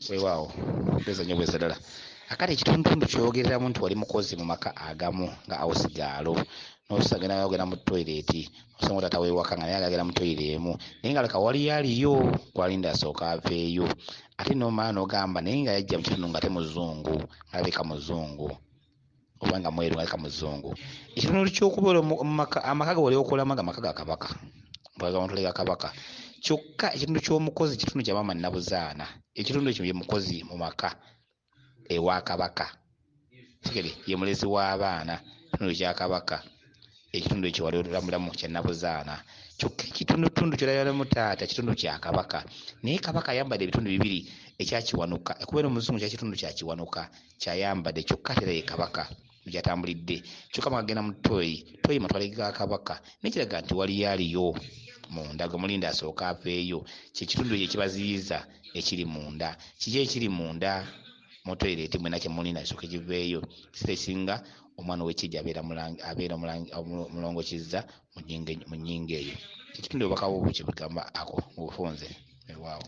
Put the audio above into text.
Weewaawo, bweza nnyo, bweza ddala. Akati ekitundutundu kyogereramu nti wali mukozi mu maka agamu nga awusigaalo, nosagenda ogenda mu toyireeti, osanga taata wewaka nga naye agagenda mu toyire emu, naye nga leka waliyo aliyo gwalinda asooka aveeyo, ate nomala nogamba naye nga yajja mu kitundu nga te muzungu, alabika muzungu oba nga mweru, alabika muzungu. Ekitundu ky'okubeera mu maka, amaka ge wali okolamu nga maka ga kabaka, mutole ga kabaka. Kyokka ekitundu ky'omukozi kitundu kya maama Nabuzaana. Ekitundu ekyo ye mukozi mu maka ewa kabaka, kigere ye mulezi w'abaana, kitundu kya kabaka. Ekitundu ekyo wali olamulamu kya Nabuzaana. Kyokka ekitundutundu kyolabiramu taata kitundu kya kabaka, naye kabaka ayambadde ebitundu bibiri, ekya Kiwanuka okubeera omuzungu kya kitundu kya Kiwanuka kyayambadde, kyokka ate era ye kabaka gyatambulidde. Kyokka mwagenda mu toyi toyi matwale ga kabaka, nekiraga nti waliyo aliyo munda gwe mulinda asooka aveeyo. Kyekitundu ekyo ekibaziyiza ekiri munda. Kiki ekiri munda mu toyireeti mwena kyemulinda kisooke kiveeyo? Ekiseera ekisinga omwana ow'ekijja abeera mulongo kizza mu nnyingo eyo. Ekitundu obubaka bwo kyebugamba ako mu bufunze. Weewaawo.